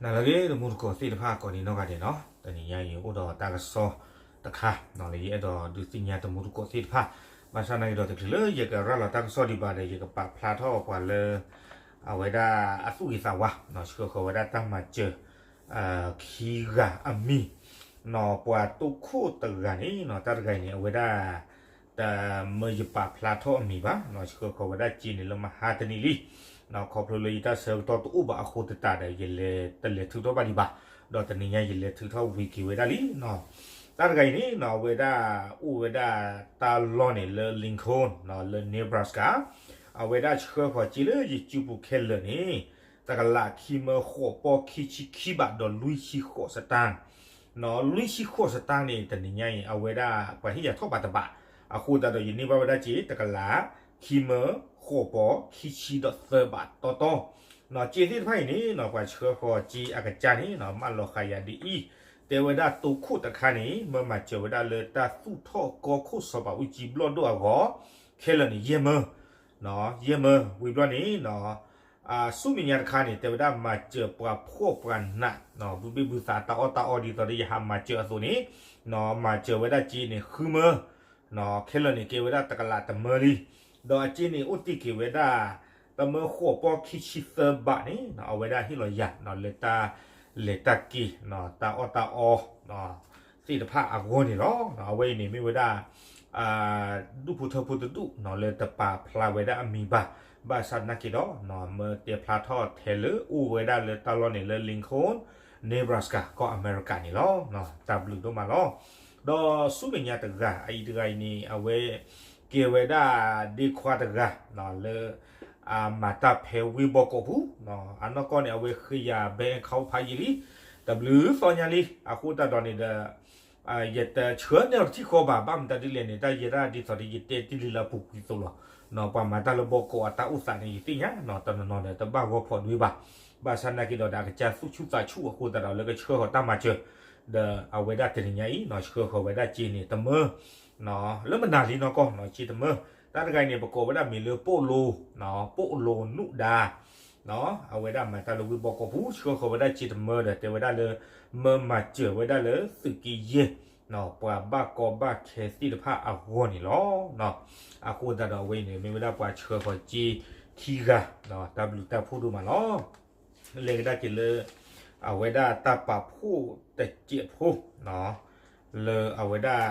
နလၢအဂ့ၤ တမူတကိးသ့ၣ်တဖၣ် ကိးဒံနီၢ်ဂၤဒဲးနီၤ, တနံၤညါအံၤအိၣ်ဒီးတၢ်ကစီၣ်တခါ လၢယအဲၣ်ဒိးဒုးသ့ၣ်ညါတမူတကိးသ့ၣ်တဖၣ်, ဘၣ်ဆၣ်နာ်က့ဒီး တချုးလၢယကရၤလီၤတၢ်ကစီၣ်ဒံးဘၣ်ဒီး ယကပာ်ဖျါထီၣ်ပှၤလၢ အဝဲဒၣ်အသူၣ်ဂ့ၤသးဝါ ဆှၢဃီၤဝဲဒၣ်တၢ်မၤစၢၤ ခံဂၤအမံၤ, ပှၤတိခိၣ်တဂၤန့ၣ် တၢ်တဂၤအံၤန့ၣ် အဝဲဒၣ် တမၢယပာ်ဖျါထီၣ်အမံၤဘၣ်, ဆှၢဃီၤဝဲဒၣ်စ့န့ၣ်လၢမဟါတနံၤလံ, ခီဖျိလၢယတၢ်ဆၢကတီၢ်တအိၣ်ဘၣ်အဃိသတးဒီး ယလဲၤတလဲၤထုးထီၣ်ဘၣ်ဒံးဘၣ်, ဒီးတနံၤညါယလဲၤထုးထီၣ်ဝံၤက့ၤဝဲဒၣ်လံ, တၢ်တဂၤအံၤန့ၣ် အဝဲဒၣ်အိၣ်ဝဲဒၣ်တၢ်လီၢ်န့ၣ်လၢ Lincoln လၢ Nebraska, အဝဲဒၣ်ဆှၢဃီၤစ့လၢယစုပူၤခဲလၢာ်န့ၣ် တကလးခံမၢဃိးပီၢ်ခံဆံခံဘးဒီးလွံၢ်ဆံဃိးစတၢၣ် လွံၢ်ဆံဃိးစတၢၣ်န့ၣ် တနံၤညါအံၤ အဝဲဒၣ်ပှၤဟ့ၣ်ယၤထီၣ်ဘးတဘး, အဃိသတးဒီးယန့ၢ်ဘၣ်ဝဲဒၣ်စ့ တကလး ခံမၢ ဃိးပီၢ် ခံဆံဒီးသၢဘးတီတီ, စ့သ့ၣ်တဖၣ်အံၤန့ၣ် ပှၤဆှၢဃီၤစ့အကစၢ်န့ၣ် မၢလီၤဃာ်ယၤဒ်အံၤ, တဲဝဲဒၣ်တိခိၣ်တခါန့ၣ် မၢမၤစၢၤဝဲဒၣ်လၢတၢ်သူၣ်ထီၣ်ကီၢ်ခိၣ်စီၤပၤအူကၠံဘျီၣ်ဒိၣ်အဂီၢ် ခဲလၢာ်န့ၣ် ယဲၢ်မၢ ယဲၢ်မၢ ဝံၤဘျီန့ၣ် ဆူမဲာ်ညါတခါန့ၣ် တဲဝဲဒၣ်မၤစၢၤပှၤဖှီၣ်ပှၤနး ဘုဘ့ၣ်ဘုသးတၢ်အီၣ်တၢ်အီဒ်သိးဒီးယဟးမၤစၢၤအသိးန့ၣ် မၤစၢၤဝဲဒၣ်စ့န့ၣ် ဃုမၢ ခဲလၢာ်န့ၣ် ကဲဝဲဒၣ်တကလးတမၢလံ, ဒီးအစ့န့ၣ် အိၣ်တ့ၢ်က့ၤဝဲဒၣ် တမၢဃိးပီၢ်ခံဆံသၢဘးန့ၣ် အဝဲဒၣ်ဟ့ၣ်လီၤယၤ လၢတၢ်လဲၤတၢ်က့ၤ တၢ်အီၣ်တၢ်အီ သ့ၣ်တဖၣ်အဂီၢ်န့ၣ်လီၤ. အဝဲအံၤန့ၣ်မ့ၢ်ဝဲဒၣ် ဒူၣ်ဖိထၢဖိတဒူၣ် လၢတပာ်ဖျါဝဲဒၣ်အမံၤဘၣ်, ဘၣ်ဆၣ်သနာ်က့ဒီး မၢတဲဖျါထီၣ်ထဲလၢအိၣ်ဝဲဒၣ်လၢတၢ်လီၢ်န့ၣ်လၢ Lincoln, Nebraska ကီၢ်အမဲရကၤန့ၣ်လီၤ. တၢ်ဘျုးဒိၣ်မးလီၤ. ဒီးဆူမဲာ်ညါတဂၤ အအံၤတဂၤအံၤန့ၣ် အဝဲ ကဲဝဲဒၣ်ဒ့ခွါတဂၤ လၢ အမၤတၢ်ဖဲဝ့ၢ်ဘီကီးပူၤ, အနီၢ်ကီၢ်န့ၣ် အဝဲဃ့ယၤ bank account ဖးယံာ်လံ, တဘျုးသီညါလံ, အဃိသတးဒီးန့ၣ်ဒီး ယတဆှၢန့ၢ်အီၤတထံၣ်ဃီဘၣ်, ဘၣ်မတၤဒ်လဲၣ်န့ၣ် တၢ်ယဲဒၣ်ဒ်သိးဒီးယတဲတ့ၢ်လံလၢအပူၤကွံာ်အသိးလီၤ. ပှၤမၤတၢ်လၢဘီကီးအတၢ်အိၣ်သးန့ၣ် ယသ့ၣ်ညါ တနီၤနီၤဒီးတဘၣ်ဂီၢ်ဖီၣ်ဒွဲဘၣ်, ဘၣ်ဆၣ်သနာ်က့ဒီး ဒီးအကစၢ်သူၣ်ဆူၣ်သးဆူၣ်အဃိသတးဒီးလၢကဆှၢဃီၤတၢ်မၤစၢၤ, ဒီးအဝဲဒၣ်တနံၤညါအံၤ ဆှၢဃီၤဝဲဒၣ်စ့န့ၣ် တမၢ လၢမနုၤလံနီၢ်ကီၢ် စ့တမၢ, တၢ်တဂၤအံၤန့ၣ် ပကိးဝဲဒၣ်မ့ၢ်လၢ ပိာ်လိၤ, ပိာ်လိၤနူၣ်ဒါ အဝဲဒၣ်မၤတၢ်လၢဝ့ၢ်ဘီကီးပူၤ ဆှၢဃီၤဝဲဒၣ်စ့တမၢဒီး တဲဝဲဒၣ်လၢ မၢမၤစၢၤဝဲဒၣ်လၢသုးက့ယဲၢ် ပှၤဘၣ်ကီဘၣ်ခဲသ့ၣ်တဖၣ်အဂီၢ်န့ၣ်လီၤ. အဃိသတးဒီးအဝဲအံၤန့ၣ် မ့ၢ်ဝဲဒၣ်ပှၤဆှၢဃီၤစ့ခံဂၤ, တၢ်ဘျုးတၢ်ဖှိၣ်ဒိၣ်မးလီၤ. လဲၤကဒါက့ၤလၢ အဝဲဒၣ်တၢ်ပာ်ဖှိၣ်တစဲးဖိ လၢအဝဲဒၣ်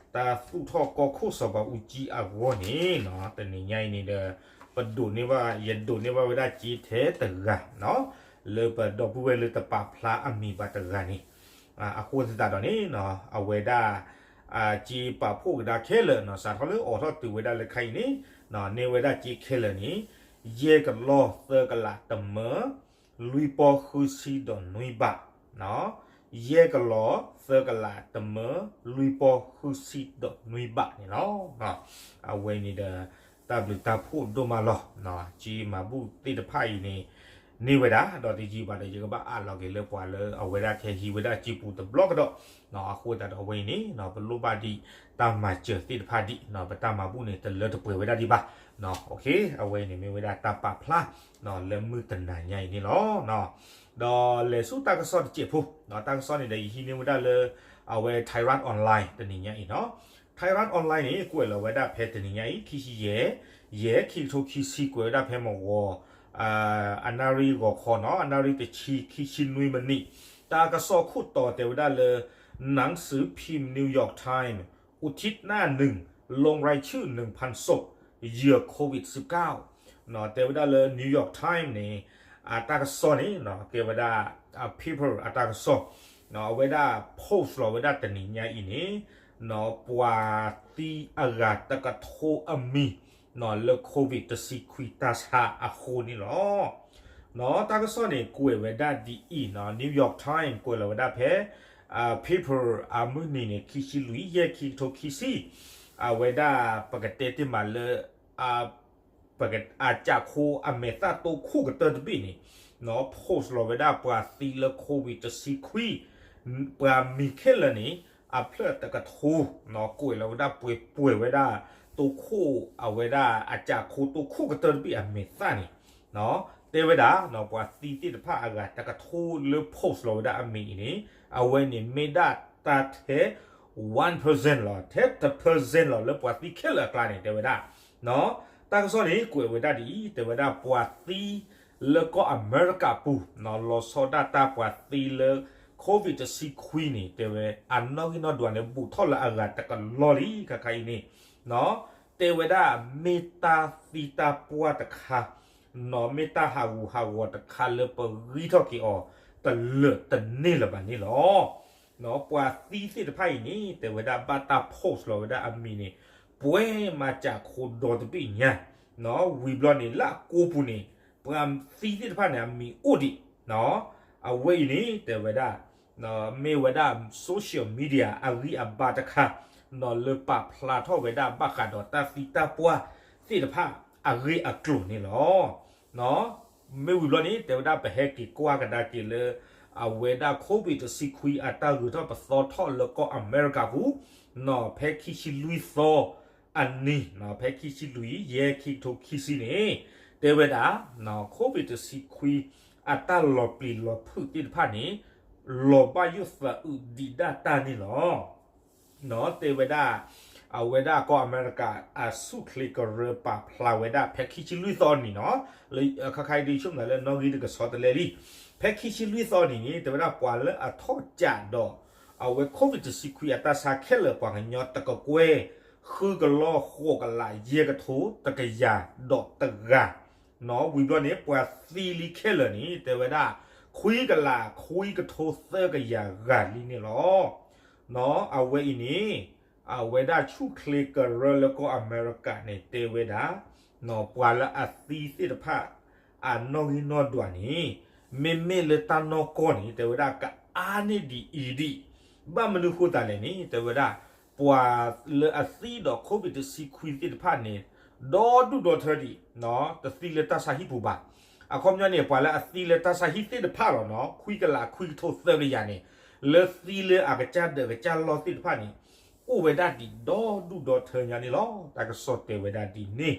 တၢ်သူၣ်ထီၣ်ကီၢ်ခိၣ်စီၤပၤအူကၠံအဂီၢ်န့ၣ် တနံၤညါအံၤန့ၣ်ဒီး ပဒိးန့ၢ်ဘၣ် ယဒိးန့ၢ်ဘၣ်ဝဲဒၣ်စ့ထဲတဂၤ လၢပဒီပုၢ်ဝဲၢ်လၢတပာ်ဖျါအမံၤဘၣ်တဂၤန့ၣ်, အဃိသတးဒီးန့ၣ် အဝဲဒၣ် စ့ပာ်ဖှိၣ်ကဒါခဲလၢာ် စးထီၣ်လၢအိးထီၣ်တုၤဝဲဒၣ်လၢခဲအံၤန့ၣ် န့ၢ်ဝဲဒၣ်စ့ခဲလၢာ်န့ၣ် ယဲၢ်ကလီၢ်သၢကလးတမၢ လွံၢ်ပီၢ်ဃုဆံဒီးနွံဘး, ယဲၢ်ကလီၢ်သၢကလးတမၢ လွံၢ်ပီၢ်ဃုဆံဒီးနွံဘးန့ၣ်လီၤ. အဝဲန့ၣ်ဒီး တၢ်ဘျုးတၢ်ဖှိၣ်ဒိၣ်မးလီၤ. စ့မၤဘူၣ်သ့ၣ်တဖၣ်အံၤန့ၣ် န့ၢ်ဝဲဒၣ် ဒီးတယံာ်ဘၣ်ဒီး ယကဘၣ်အးလီၤက့ၤလၢပှၤလၢအဝဲဒၣ်ကဟဲဟံးဝဲဒၣ်စ့ပူၤတဘျီကဒီး, အဃိသတးဒီးအဝဲအံၤန့ၣ် ပလိၣ်ဘၣ်ဒံးတၢ်မၤစၢၤသ့ၣ်တဖၣ်ဒံး, ပတၢ်မၤဘူၣ်န့ၣ် တလၢတပှဲၤဝဲဒၣ်ဒံးဘၣ်. အဝဲအံၤန့ၣ်မ့ၢ်ဝဲဒၣ်တၢ်ပာ်ဖျါ လၢမုၢ်တနၤညါအံၤန့ၣ်လီၤ. ဒီးလဲၤဆူတၢ်ကစီၣ်တစဲးဖိ, တၢ်ကစီၣ်န့ၣ်ဒီးယဟံးန့ၢ်ဝဲဒၣ်လၢ အဝဲ Thairath Online တနံၤညါအံၤနီၤ. Thairath Online န့ၣ် ကွဲးလီၤဝဲဒၣ်ဖဲတနံၤညါအံၤ ခံဆံယဲၢ် ယဲၢ် ခံကထိခံဆံ ကွဲးဝဲဒၣ်ဖဲမုၢ်ဂီၤ အနၣ်ရံၣ်ဂီၤခီနီၤ အနၣ်ရံၣ်တဆံ ခံဆံနွံမံးနံး, တၢ်ကစီၣ်ခိၣ်တီတဲဝဲဒၣ်လၢ หนังสือพิมพ์ New York Times อุทิศหน้าหนึ่ง ลงรายชื่อ หนึ่งพัน ศพ เหยื่อ โควิดสิบเก้า တဲဝဲဒၣ်လၢ New York Times န့ၣ် အတၢ်ကစီၣ်န့ၣ် ကဲဝဲဒၣ် paper အတၢ်ကစီၣ် အဝဲဒၣ် post လီၤဝဲဒၣ်တနံၤညါအံၤန့ၣ် ပှၤသံအဂၤတကထိအမံၤ လၢ COVID တဆံခွံတၢ်ဆါအဃိန့ၣ်လီၤ. တၢ်ကစီၣ်န့ၣ် ကွဲးဝဲဒၣ်ဒ်အံၤနီၤ New York Times ကွဲးလီၤဝဲဒၣ်ဖဲ paper အမုၢ်နံၤန့ၣ် ခံဆံလွံၢ် ယဲၢ် ခံကထိခံဆံ အဝဲဒၣ်ပကတဲတ့ၢ်မးလၢ ပက အစးခိအမဲာ်သၣ်တိခိၣ်ကတၢၢ်တဘ့ၣ်န့ၣ် post လီၤဝဲဒၣ်ပှၤသံလၢ COVID တဆံခွံ ပှၤမံၤခဲလၢာ်န့ၣ် အဖျၢၣ်တကထိ ကွဲးလီၤဝဲဒၣ်ပှဲၤပှဲၤဝဲဒၣ် တိခိၣ်အဝဲဒၣ်အစးခိတိခိၣ်ကတၢၢ်တဘ့ၣ်အမဲာ်သၣ်န့ၣ် တဲဝဲဒၣ် ပှၤသံသ့ၣ်တဖၣ်အဂၤတကထိလၢ post လီၤဝဲဒၣ်အမံၤအံၤန့ၣ် အဝဲန့ၣ်မ့ၢ်ဒၣ်တၢ်ထဲ one percent လီၤ, ထဲ တစ် percent လီၤ လၢပှၤသံခဲလၢာ်အကျါန့ၣ် တဲဝဲဒၣ် တၢ်ကစီၣ်န့ၣ် ကွဲးဝဲဒၣ်ဒ်အံၤ တဲဝဲဒၣ်ပှၤသံလၢကီၢ်အမဲရကၤပူၤ လီၤဆီဒၣ်တၢ်ပှၤသံလၢ covid တဆံခွံန့ၣ် တဲဝဲအနီၣ်ဂံၢ်နီၣ်ဒွးန့ၣ် ဘူးထီၣ်လၢအဂၤတကလီၢ်လံ ခါခါအံၤန့ၣ် တဲဝဲဒၣ်မ့ၢ်တၢ်သံတၢ်ပှၢ်တခါ မ့ၢ်တၢ်ဟးဂူာ်ဟးဂီၤတခါလၢပဂံၢ်ထီၣ်က့ၤအီၤ တလၢာ်တန့ၢ်လၢၤဘၣ်န့ၣ်လီၤ. ပှၤသံသ့ၣ်တဖၣ်အံၤန့ၣ် တဲဝဲဒၣ်ဘၣ်တၢ် post လီၤဝဲဒၣ်အမံၤန့ၣ် ပှဲၤမၤစၢ်ခိဒီတဘ့ၣ်ညါ ဝံၤဘျီန့ၣ် လၢအကိးပူၤန့ၣ် ပှၤသံသ့ၣ်တဖၣ်န့ၣ် အမံၤအိၣ်ဒံး အဝဲအံၤန့ၣ် တဲဝဲဒၣ် မ့ၢ်ဝဲဒၣ် social media အဂံၢ်အဘါတခါ လၢပာ်ဖျါထီၣ်ဝဲဒၣ်ဘၣ်ဃးဒီးတၢ်သံတၢ်ပှၢ်သ့ၣ်တဖၣ်အဂ့ၢ်အကျိၤန့ၣ်လီၤ. မ့ၢ်ဝံၤဘျီန့ၣ် တဲဝဲဒၣ်ပဟဲက့ၤကွၢ်ကဒါက့ၤလၢ အဝဲဒၣ် covid တဆံခွံအတၢ်ဂုၤထီၣ်ပသီထီၣ်လၢကီၢ်အမဲရကၤပူၤ ဖဲခံဆံလွံၢ်သီအနံၤ ဖဲခံဆံလွံၢ် ယဲၢ် ခံကထိခံဆံန့ၣ် တဲဝဲဒၣ် covid တဆံခွံအတၢ်လီၤပျံၤလီၤဖုးသ့ၣ်တဖၣ်န့ၣ် လီၤဘၣ်ယိၣ်သးအုးဒံးဒၣ်တၢ်န့ၣ်လီၤ. တဲဝဲဒၣ် အဝဲဒၣ်ကီၢ်အမဲရကၤအဆူၣ်ချ့ကရၢပာ်ဖျါဝဲဒၣ် ဖဲခံဆံလွံၢ်သီအနံၤနီၤ လၢခါခါအံၤဒ်ဆိကမိၣ်သးလၢနီၣ်ဂံၢ်တကဆှီတလဲလံ. ဖဲခံဆံလွံၢ်သီအနံၤန့ၣ် တဲဝဲဒၣ်ပှၤလၢအထီၣ်ကးဒီး အဝဲ covid တဆံခွံအတၢ်ဆါခဲလၢာ် ပှၤကညီတကကွဲၢ် ဃုကလီၢ်ဃိးကလး ယဲၢ်ကထိတကယၤဒီးတဂၤ ဝံၤဘျီန့ၣ် ပှၤသံလံခဲလၢာ်န့ၣ် တဲဝဲဒၣ် ခွံကလးခွံကထိသၢကယၤဂၤလံန့ၣ်လီၤ. အဝဲအံၤန့ၣ် အဝဲဒၣ်ဆူၣ်ချ့ကရၢလၢကီၢ်အမဲရကၤန့ၣ် တဲဝဲဒၣ် ပှၤလၢအသံသ့ၣ်တဖၣ် အနီၣ်ဂံၢ်နီၣ်ဒွးန့ၣ် မ့မ့ၢ်လၢတၢ်နီၢ်ကီၢ်န့ၣ် တဲဝဲဒၣ်ကအါန့ၢ်ဒံးအံၤဒံး ဘၣ်မနုၤဃိသးလဲၣ်န့ၣ် တဲဝဲဒၣ် ပှၤလၢအသံဒီး covid တဆံခွံသ့ၣ်တဖၣ်န့ၣ် ဒီဒူၣ်ဒီထၢဒံး တသံလၢတၢ်ဆါဟံၣ်ပူၤဘၣ်. အခီပညီန့ၣ် ပှၤလၢအသံလၢတၢ်ဆါဟံၣ်သ့ၣ်တဖၣ်လီၤနီၤ ခွံကလးခွံကထိသၢကယၤန့ၣ် လၢသံလၢအကစၢ်ဒၢးကစၢ်လီၢ်သ့ၣ်တဖၣ်န့ၣ် အိၣ်ဝဲဒၣ်ဒံးဒီဒူၣ်ဒီထၢညါန့ၣ်လီၤ. တၢ်ကစီၣ်တဲဝဲဒၣ်ဒ်န့ၣ်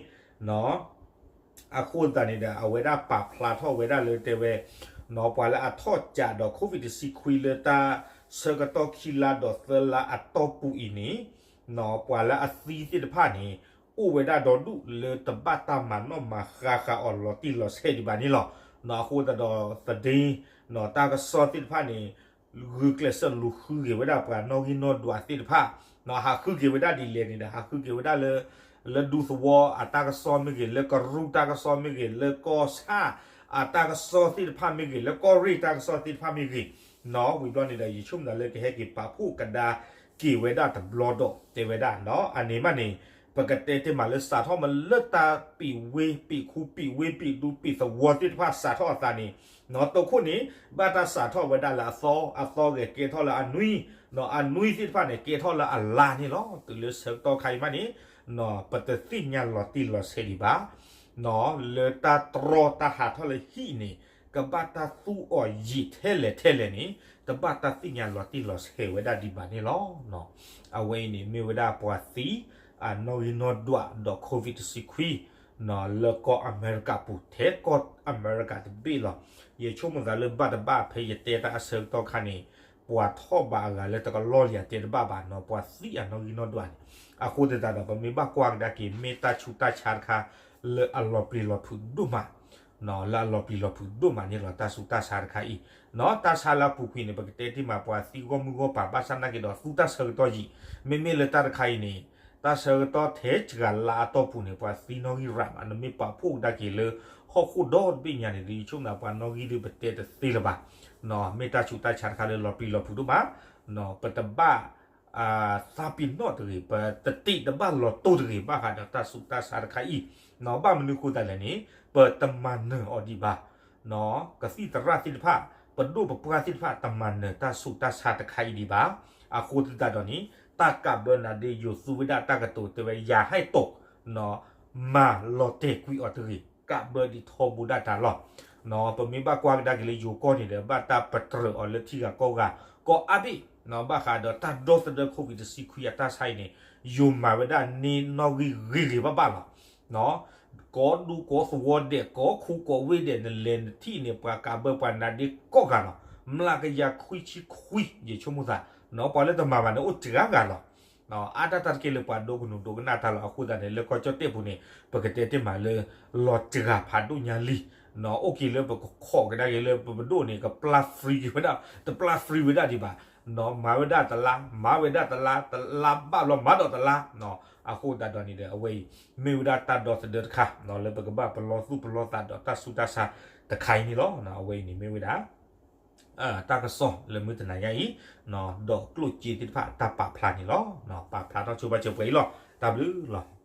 အဃိသတးန့ၣ်ဒီး အဝဲဒၣ်ပာ်ဖျါထီၣ်ဝဲဒၣ်လၢတဲဝဲ ပှၤလၢအထီၣ်ကးဒီး covid တဆံခွံလၢတၢ်ဆၢကတီၢ်ခံလါဒီးသၢလါအတီၢ်ပူၤအံၤန့ၣ် ပှၤလၢအသံသ့ၣ်တဖၣ်န့ၣ် အိၣ်ဝဲဒၣ်ဒီဒူၣ်လၢတဘၣ်တၢ်မၤနီၣ်မၤဃါဃာ်အီၤလီၤတံၢ်လီၤဆဲးဒံးဘၣ်န့ၣ်လီၤ. အဃိသတးဒီးသဒ့ တၢ်ကစီၣ်သ့ၣ်တဖၣ်န့ၣ် ဂုာ်ကျဲးစၢးလူၤဃုက့ၤဝဲဒၣ်ပှၤနီၣ်ဂံၢ်နီၣ်ဒွးသ့ၣ်တဖၣ် ဟးဃုက့ၤဝဲဒၣ်ဒ်လဲၣ်န့ၣ်ဒီး ဟးဃုက့ၤဝဲဒၣ်လၢ လၢဒူသဝီအတၢ်ကစီၣ်မ့ၢ်ဂ့ၤ လၢကရူၢ်တၢ်ကစီၣ်မ့ၢ်ဂ့ၤ လၢကီၢ်ဆၣ်အတၢ်ကစီၣ်သ့ၣ်တဖၣ်မ့ၢ်ဂ့ၤ လၢကီၢ်ရ့ၣ်တၢ်ကစီၣ်သ့ၣ်တဖၣ်မ့ၢ်ဂ့ၤ ဝံၤဘျီန့ၣ်ဒီး ယဆိကမိၣ်သးလၢကဟဲက့ၤပာ်ဖှိၣ်ကဒါက့ၤဝဲဒၣ်တဘျီဒီး တဲဝဲဒၣ် အန့ၣ်မးန့ၣ် ပကတဲတ့ၢ်မးလၢစးထီၣ်မးလၢတၢ်ပံာ်ဝ့ၢ်ပံာ်ခူပံာ်ဝ့ၢ်ပံာ်ဒူပံာ်သဝီသ့ၣ်တဖၣ်စးထီၣ်အသးန့ၣ် နီၢ်တိခိၣ်န့ၣ် ဘၣ်တၢ်စးထီၣ်ဝဲဒၣ်လၢအသီ အသီဂဲၤကဲထီၣ်လၢအနွံ နီၢ်အနွံသ့ၣ်တဖၣ်န့ၣ် ကဲထီၣ်လၢအလါန့ၣ်လီၤ. တုၤလၢဆၢကတီၢ်ခါအံၤမးန့ၣ် နီၢ်ပတသ့ၣ်ညါလီၤတံၢ်လီၤဆဲးဒံးဘၣ် နီၢ်လၢတၢ်တြီတၢ်ဟးထီၣ်လၢဟံၣ်န့ၣ် ကဘၣ်တၢ်သူအီၤယံာ်ထဲလဲၣ်ထဲလဲၣ်န့ၣ် တဘၣ်တၢ်သ့ၣ်ညါလီၤတံၢ်လီၤဆဲးဝဲဒၣ်ဒံးဘၣ်န့ၣ်လီၤ. အဝဲအံၤန့ၣ် မ့ၢ်ဝဲဒၣ်ပှၤသံ အနီၣ်ဂံၢ်နီၣ်ဒွးဒီး covid တဆံခွံ နီၢ်လၢကီၢ်အမဲရကၤပူၤ ထဲကီၢ်အမဲရကၤတဘ့ၣ်လီၤ. ယဆိကမိၣ်သးလၢဘၣ်တဘၣ်ဖဲယတဲတၢ်အဆၢကတီၢ်ခါန့ၣ် ပှၤထီၣ်ဘးအဂၤလၢတကလီၢ်လံအတဲတဘၣ်ဘၣ်နီၢ် ပှၤသံအနီၣ်ဂံၢ်နီၣ်ဒွးန့ၣ် အဃိသတးဒီး ပမ့ၢ်ဘၣ်ကွၢ်ကဒါက့ၤ မ့ၢ်တၢ်ဆူးတၢ်ဆါတခါ လၢအလီၤပျံၤလီၤဖုးဒိၣ်မး လၢအလီၤပျံၤလီၤဖုးဒိၣ်မးန့ၣ်လီၤ တၢ်ဆူးတၢ်ဆါတခါအံၤ နီၢ်တၢ်ဆါလၢအပူၤကွံာ်န့ၣ် ပကတဲတ့ၢ်မး ပှၤသံဂီၢ်မုၢ်ဂီၢ်ပၤ ဘၣ်ဆၣ်နာ်က့ၤဒီးသူတၢ်ဆၢကတီၢ်ယံာ် မ့မ့ၢ်လၢတၢ်တခါအံၤန့ၣ် တၢ်ဆၢကတီၢ်ထဲစှၤလါအတီၢ်ပူၤန့ၣ် ပှၤသံနီၣ်ဂံၢ်ရၤမး နမ့ၢ်ပာ်ဖှိၣ်ကဒါက့ၤလၢ ဟီၣ်ခိၣ်ဒီတဘ့ၣ်ညါန့ၣ် ယဆိကမိၣ်သးပှၤနီၣ်ဂံၢ်ဒုးပတဲတသ့လၢၤဘၣ် မ့ၢ်တၢ်ဆူးတၢ်ဆါတခါလၢလီၤပျံၤလီၤဖုးဒိၣ်မး ပတဘၣ် သးပ့ၤနီၣ်တဂ့ၤ ပတတ့တဘၣ်လီၤတိၢ်တဂ့ၤ ဘၣ်ဃးဒီးတၢ်ဆူးတၢ်ဆါတခါအံၤ ဘၣ်မနုၤဃိသးလဲၣ်န့ၣ် ပတမၤနၢၤအီၤဒံးဘၣ် ကသံၣ်သရၣ်သ့ၣ်တဖၣ် ပဒိၣ်ပပှၢ်သ့ၣ်တဖၣ် တမၤနၢၤတၢ်ဆူးတၢ်ဆါတခါအံၤဒံးဘၣ်. အဃိသတးဒီးန့ၣ် တၢ်ကးဘၢနၤဒ့ယိၤသူဝဲဒၣ်တၢ်ကတိၤတဲဝဲ ယၤဟဲတိာ် မၤလီၤတဲာ်ကွံာ်အီၤတဂ့ၤ ကးဘၢဒံးထီဘိဒၣ်တၢ်လီၤ. ပမ့ၢ်ဘၣ်ကွၢ်ကဒါက့ၤလၢယိၤကီၢ်န့ၣ်ဒီး ဘၣ်တၢ်ပတြၢၤအီၤလၢထံဂၤကီၢ်ဂၤ ကီၢ်အါဘ့ၣ် ဘၣ်ဃးဒီးတၢ်ဒီသဒၢ covid တဆံခွံအတၢ်ဆါအံၤန့ၣ် ယိၤမၤဝဲဒၣ်န့ၢ်နီၣ်ဂံၢ်ဂ့ၤဂ့ၤဘၣ်ဘၣ်လီၤ. ကိးဒူကိးသဝီဒဲး ကိးခူကိးဝ့ၢ်ဒဲး နလဲၤနထံၣ်န့ၣ် ပှၤကးဘၢပှၤနါဒ့ကိးဂၤလီၤ. မျးကယၤခွံဆံခွံ ယဆိကမိၣ်သး, ပှၤလၢတမၤဘၣ်န့ၣ် အိၣ်စှၤဂၤလီၤ. အါတၢ်တၢ်တက့ၢ်လၢပှၤဒိကနူၤဒိကနၣ်တၢ်လီၤ. အဃိသတးန့ၣ် လၢကီၢ်ကၠီၣ်တဲၣ်ပူၤန့ၣ် ပကတဲတ့ၢ်မးလၢ လီၤစှၤဖးဒိၣ်ညါလံ. အိၣ်က့ၤလၢပကခိးကဒါက့ၤလၢ ပပဒိၣ်န့ၣ် ကပျၢ် free ဝဲဒၣ်, တပျၢ် free ဝဲဒၣ်ဒံးဘၣ်. မၤဝဲဒၣ်တလါ, မၤဝဲဒၣ်တလါ, တလါဘၣ်ဘျီမၤဒီးတလါ. အဃိသတးဒီးန့ၣ်ဒီး အဝဲအံၤ မ့ၢ်ဝဲဒၣ်တၢ်ဒီသဒၢတခါ လၢပကဘၣ်ပလီၢ်သူၣ်ပလီၢ်သးဒီးတၢ်ဆူးတၢ်ဆါတခါအံၤန့ၣ်လီၤ. အဝဲအံၤန့ၣ်မ့ၢ်ဝဲဒၣ် တၢ်ကစီၣ်လၢမုၢ်တနၤညါအံၤ, ဒီးကျိၣ်စ့သ့ၣ်တဖၣ်တၢ်ပာ်ဖျါန့ၣ်လီၤ. ပာ်ဖျါထီၣ်ဆိပာ်စၢၤပှဲၤအံၤလီၤ. တၢ်ဘျုးလီၤ.